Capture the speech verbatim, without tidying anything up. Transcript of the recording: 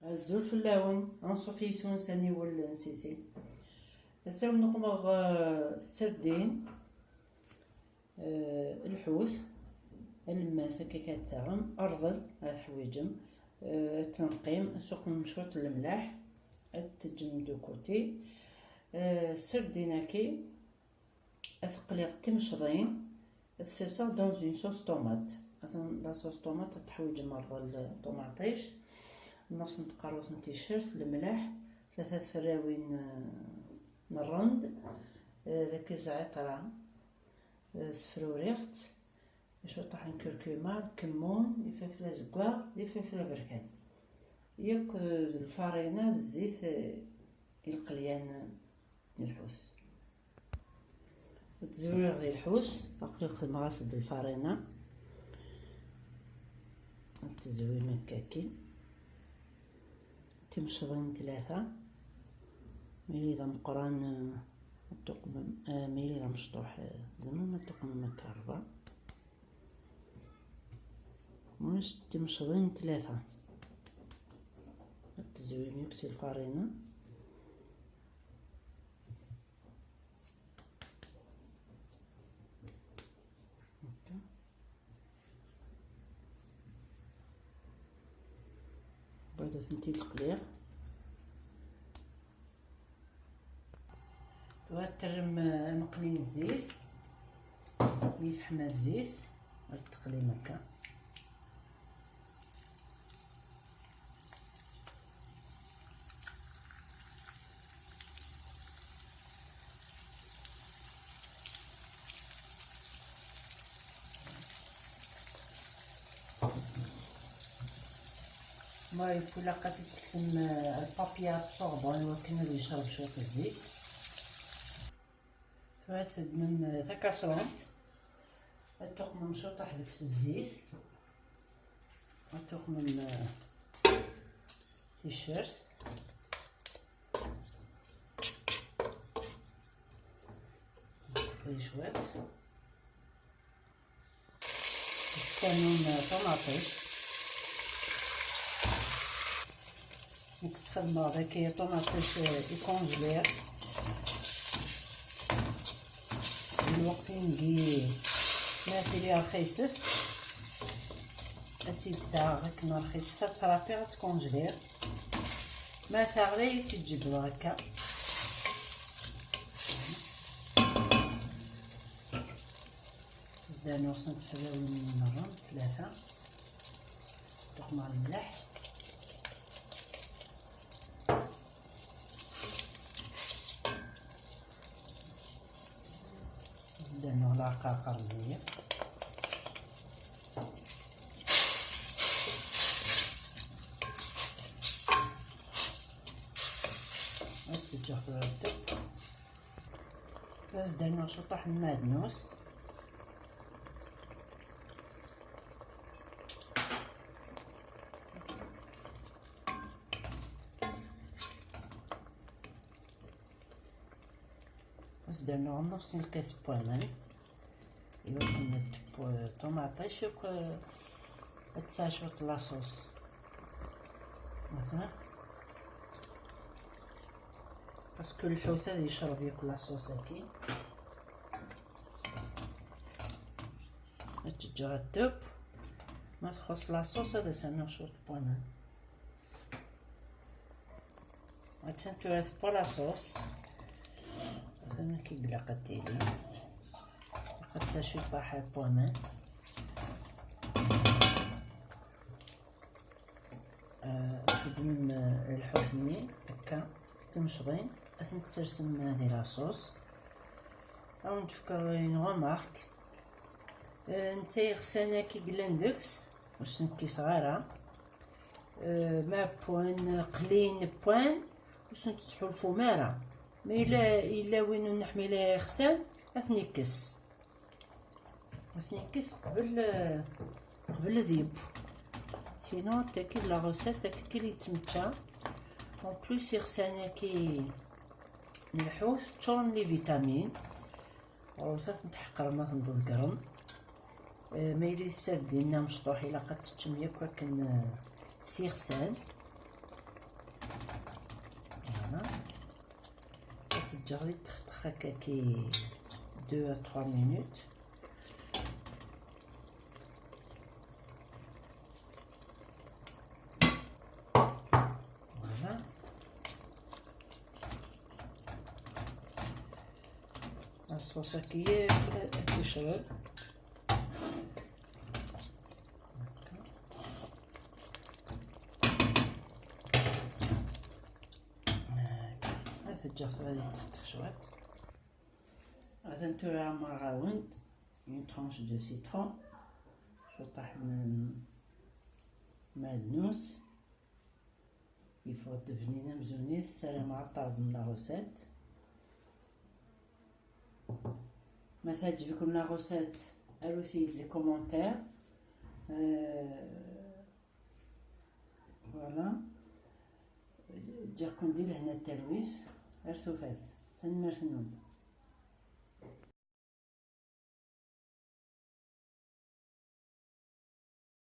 Azul fell-awen, anṣuf yis-wen s aniwel n Sisi. Ass-a wen-uqmeɣ, eh, serdin, eh, lḥut, alemmas akka ad taɣem, rḍel ad teḥwiǧem, eh, ad tenqim, ad suqmem cwiṭ n lemlaḥ, ad teǧǧem du côté. Eh, serdin-agi, ad qliɣ timecḍin, ad serseɣ dans une sauce tomate. Atan la sauce tomate ad teḥwiǧem rḍel ṭumaṭic, nneṣ n tqerrut n ticcert, lemlaḥ, tlata tferrawin, eh, n rrend, eh, dagi zɛiṭra, eh, sefruriɣ-tt, cwiṭaḥ n kurkuma, lkemmun, ifelfel azeggaɣ, d ifelfel aberkan. Yakk, eh, d lfarina d zzit, eh, i lqelyan n lḥut. Ad tezwireḍ di lḥut, aql-i xedmeɣ-as-d lfarina. Ad tezwim akka akkin. Timecḍin tlata. Ma yili d ameqqran, eh, ad tuqmem, eh, ma yili d amecṭuḥ, eh, tzemrem ad tuqmem akka rrba. Munis timecḍin tlata. Ad tezwim yakk si lfarina. Akka. Bɣiɣ ad tent-id-qliɣ. Tura terrem, eh, ameqli n zzit. Mi teḥma zzit, ad teqlim akka. Ma ilaq ad tt-id-tekksem, eh, lpapya absorbant i wakken ad yecreb cwiṭ zzit. Tura ad teddmem, eh, takasront, ad tuqmem cwiṭaḥ deg-s zzit, ad tuqmem, eh, ticcert, cwiṭ. Kanun ṭumaṭic. Nekk sxedmeɣ dagi ṭumaṭic ikonjliɣ. Di lweqt-agi ma tili rxiset, ad tt-id-sɛeɣ akken rxiset, ad tt-rapiɣ, ad tt-konjliɣ. Ma teɣli, ad tt-id-jebbdeɣ akka. Zdan uɣsen tefrawin nniḍen tlata. Tuqmeɣ lmelḥ. Zdan uɣ lɛeqaqer nniya. Ad teǧǧeɣ tura ttew. Ad s-d-rnuɣ ciṭṭaḥ n lmeɛdnus. Ad s-d-rnuɣ nnefṣ n lkas n waman. Iwakken ad teww ṭumaṭic akk, eh, ad tesɛu cwiṭ n la sauce. Aha. Parce que lḥut ad yecreb yakk la sauce-agi. Ad tt-ǧǧeɣ ad teww. Ma txuṣ la sauce, ad as-rnuɣ cwiṭ n waman. Attan tura tewwa la sauce. Atan akken i ilaq ad tili. Ilaq ad tesɛu ciṭṭaḥ n waman. Ah, txedmem, ah, lḥut-nni akka, timecḍin, ad tent-tsersem di la sauce. Ad awen-d-fkeɣ une remarque. Ah, netta iɣsan-agi yellan deg-s, ur sen-kkiseɣ ara. Eh, ma wwan, qlin wwan, ur sent-tettḥulfum ara. Ma yella, yella win ur neḥmil ara ixsan, ad ten-ikkes. Ad ten-ikkes qbel, eh, qbel ad yeww. Sinon, tagi d la recette, akka i yettmečča. En plus, ixsan-agi n lḥut ččuren les vitamines. Ɣur-s ad ten-tḥeqrem, ad ten-tḍeggrem. Eh, ma yella yessardin-a amecṭuḥ, ilaq ad teččem yakk akken, eh, s ixsan. Ǧǧiɣ-t yetxettex akka ki deux à trois minutes. Voilà. Aṣṣuṣ-agi ad t-necreb. Ad t-ǧǧeɣ tura yetxettex cwiṭ. Atan tura ɛemmreɣ-awen-d une tranche de citron, cwiṭaḥ n malnus. Yeffeɣ-d bnin amzun-is, ssarameɣ ad tɛeǧbem la recette. Ma teɛǧeb-iken la recette, arut-iyi-d les commentaires. Euh, voilà. Ǧǧiɣ-ken di lehna d talwit. Ar tufat. Tanemmirt-nwen.